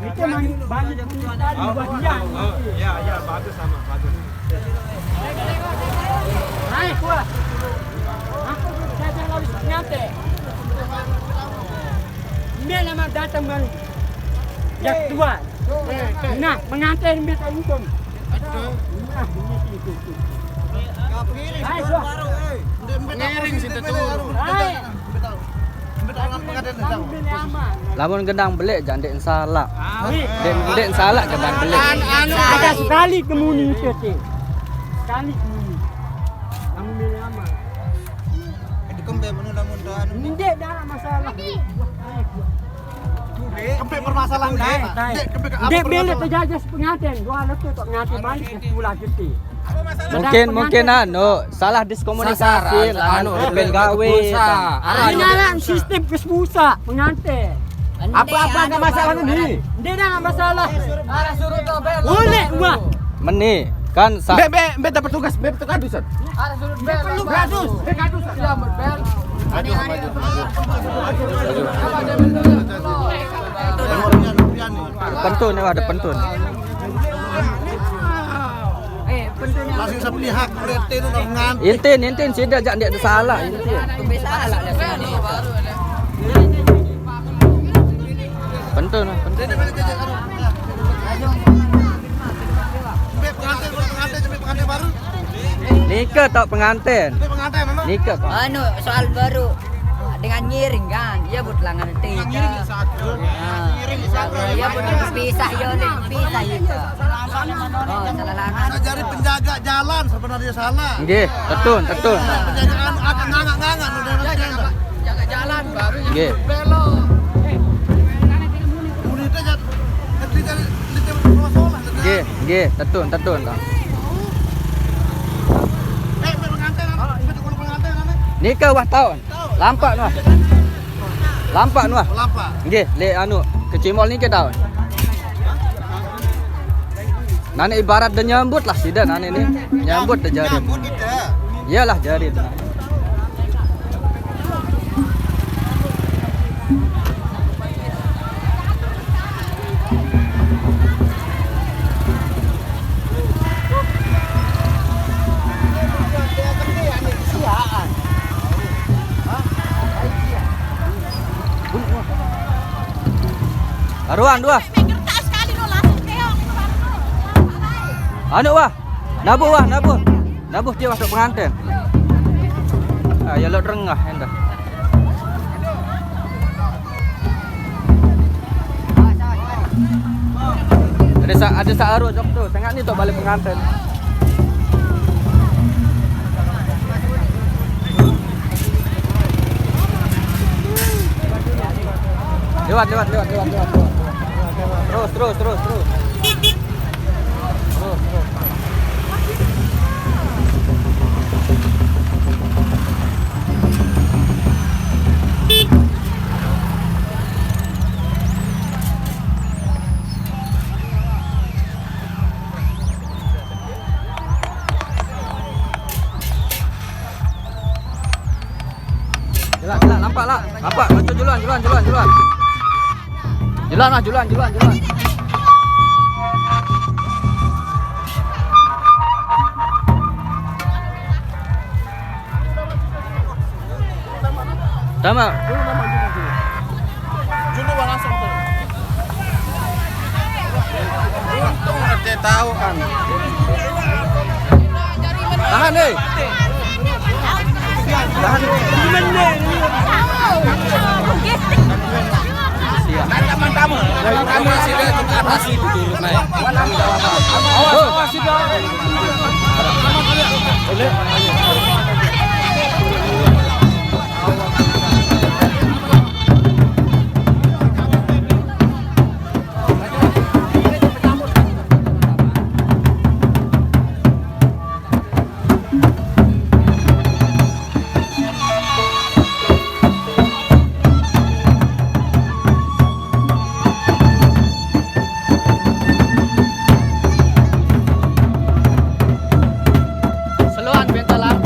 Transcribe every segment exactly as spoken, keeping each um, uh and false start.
Itu man-, banyak sekali buat dia. Oh, ya, ya, bagus sama, bagus. Hai, gua. Aku belajar lagi pengantin. Ini nama datang baru. Yang tua. Nah, pengantin minta untung. Nah, ini itu. Hai, gua. Ngiring situ tuh. Hai. Lamun gendang belik, jangan dek salah. Dek, dek salah gendang belik. Ada sekali kemuni itu, Cik. Sekali kemuni. Kamu milih aman. Itu kembe menu lamun dah anu. Ndek dah masalah. Kembe permasalahan dek. Dek, kembe ke apa? Ndek beli permasalahan? Terjajah pengantin. Dua letu tak pengantin balik ke sekolah kita. Mungkin, mungkin anu, salah diskomunikasi, sasaran, lah anu, anu, ben gawe. Ini anak sistem kesbusa, pengantin. Apa-apa nggak masalah ini? Dia dah nggak masalah. Boleh, wah. Meni, kan sa- Be, be, be dapat tugas, be dapat tugas, San. Be dapat tugas. Be dapat tugas. Maju, maju, maju. Maju. Pentun ya, ada pentun. Langsung saya pelihak, R T itu nggak nganti. Intin, intin, sida jak ndak salah, intin. Pentun lah, pentun. Sampai pengantin, sampai pengantin, sampai pengantin baru. Nika tak pengantin. Sampai pengantin, mana? Nika tak. Anu, soal baru. Dengan ngiring kan, iya buat langan tiga. Ngiring satu. Nah, ngiring satu. Iya buat pisah, iya, nih, pisah itu. Oh, salah langan. Saya jadi penjaga jalan sebenarnya salah. Nggih, tetun, tetun. Penjagaan agak nganga-nganga, udah. Jaga jalan, baru yang belok. Nggih. Unitnya jat-, ngerti dari, ngerti dari rumah sekolah, ngerti. Nggih, nggih, tetun, tetun, Kang. Eh, pengantin, pengantin, pengantin. Nika wah taun. Lampak nuah. Lampak nuah. Lampak. Nggih, le anu, kecimol niki taun. Nane ibarat de nyambut lah sida nane ni. Nyambut de jari. Nyambut kita. Iyalah jari. Aruan dua. Anu wah, nabuh wah, nabuh. Nabuh dia masuk pengantin. Ah, ya lo rengah endah. Ada sa-, ada sa aruk jok tu. Tengok ni tu balik pengantin. Lewat, lewat, lewat, lewat, lewat, lewat. Terus, terus, terus, terus. Terus, terus. Jelas, jelas, nampak lah. Nampak, maju juluan, juluan, juluan, juluan. Juluan lah, juluan, juluan, juluan. Tama. Dulu langsung tu. Untung ada tahu kan. Tahan, eh. Tahan. Siap. Teman-teman, teman-teman, sini kita atasi dulu, naik. Awas, awas, sudah. Seloan bentar lah.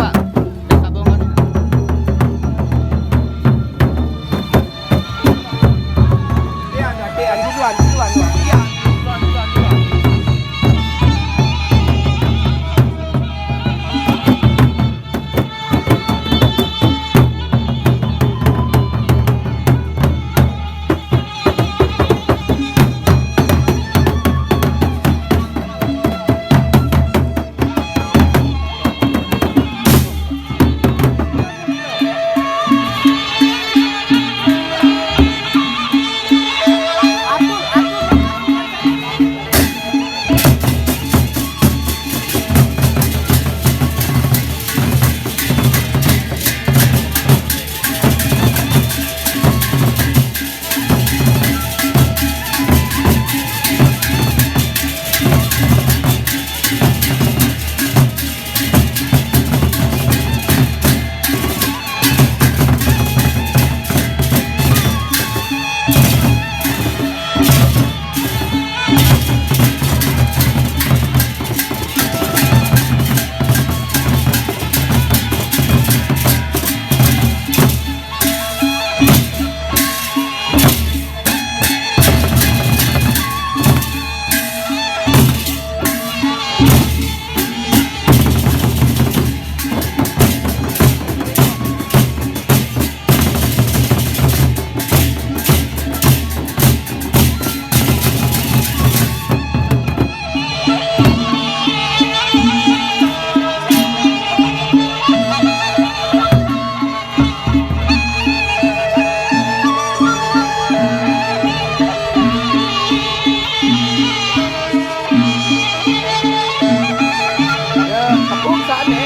Ya, tepung saat ni.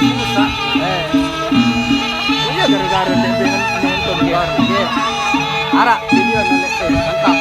Busa. Eh. Oh iya, gara-gara dia dengan nonton dia. Luar biasa. Ara, video nanti, eh, mantap.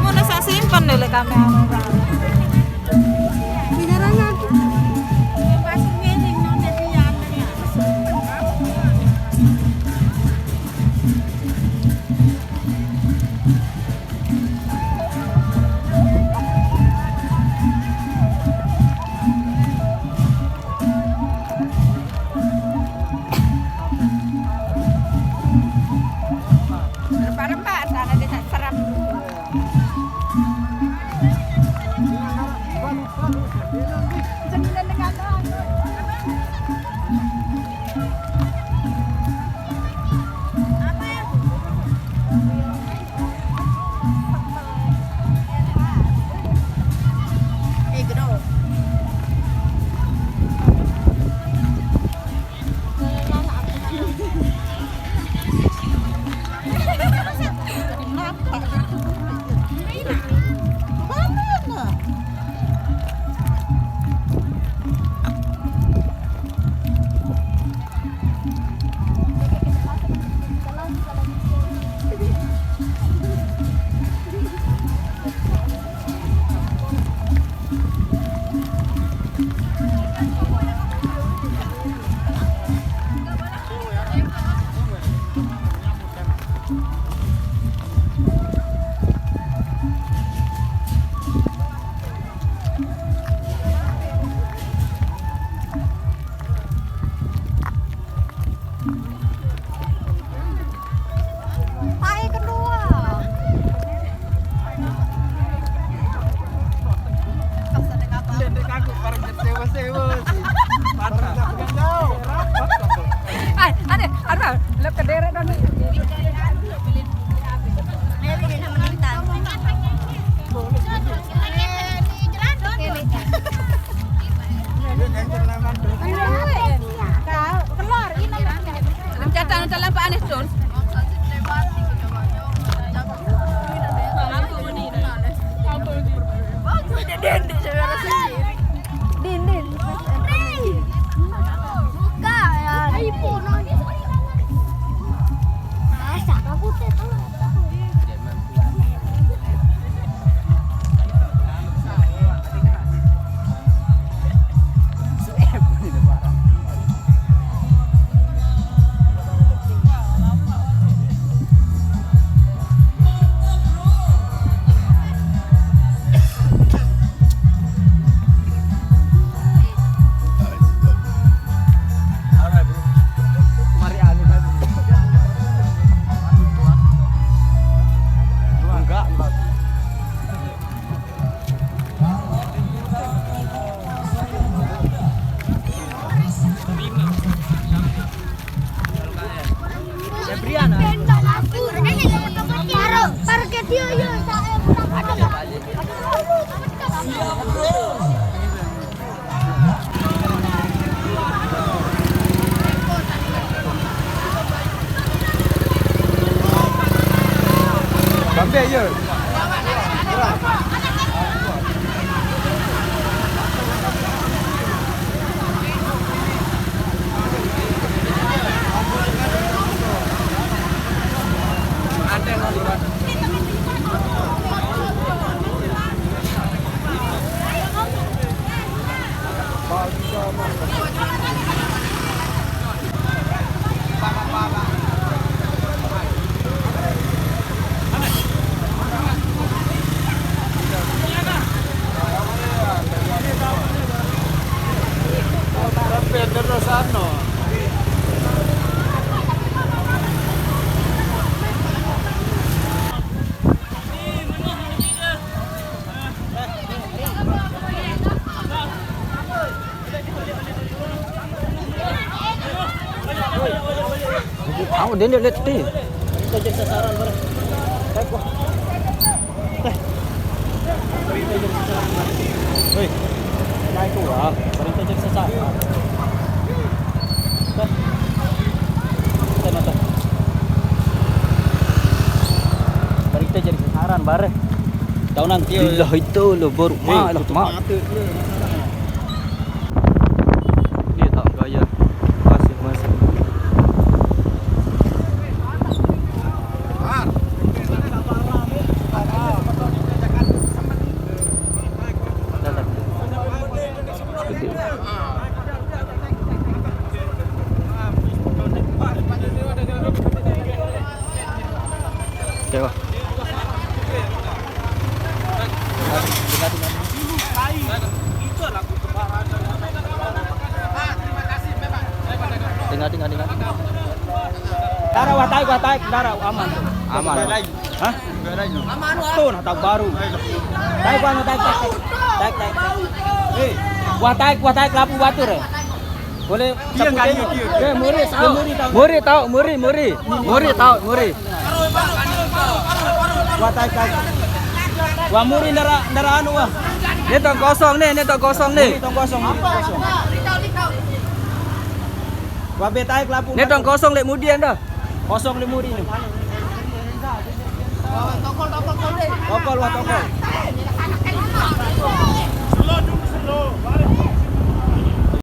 Ngono sak simpen lho kamera. Bicara aku. Rempak-rempak, sana dia tak seram. Tae keluar. Ay, ade, ade, lep kederet dong. Loncatan dalam Pak Anies, Don. Din, Din. Buka ya. Masa kamu teh tuh? Sampai ya. Aku dia lihat ti. Kita jadi sasaran, Bro. Teko. Teh. Berita jadi sasaran, Bro. Hei. Nah, itu, wah. Berita jadi sasaran. Teh. Teh, teh. Berita jadi sasaran, Bro. Tahu nanti, ya. Itu lo baru. Hei, mah, lah, tutup mah. Mata dia. Dia tak gaya. Masih, masih. Oke, wah. Tinggal, tinggal, tinggal. Dara, wah taek, wah taek, dara, aman. Aman. Hah? Tuh, nah, tahu baru. Taek, wah, taek, taek, taek. Taek, taek. Eh, wah taek, wah taek, lapu batur, eh. Boleh. Iya, sapu kan, tengok. Iya, iya. Eh, muri, tahu. Muri, tahu. Muri, tahu, muri, muri. Muri, tahu, muri. Wah, taek, taek. Wah, muri ndara, ndara anu, wah. Ini tong kosong nih, ini tong kosong nih. Ini tong kosong, ini tong kosong. Wah, be taek lapu. Ini tong kosong lek mudian dah. Kosong lek muri nih. Tokol, wah, tokol.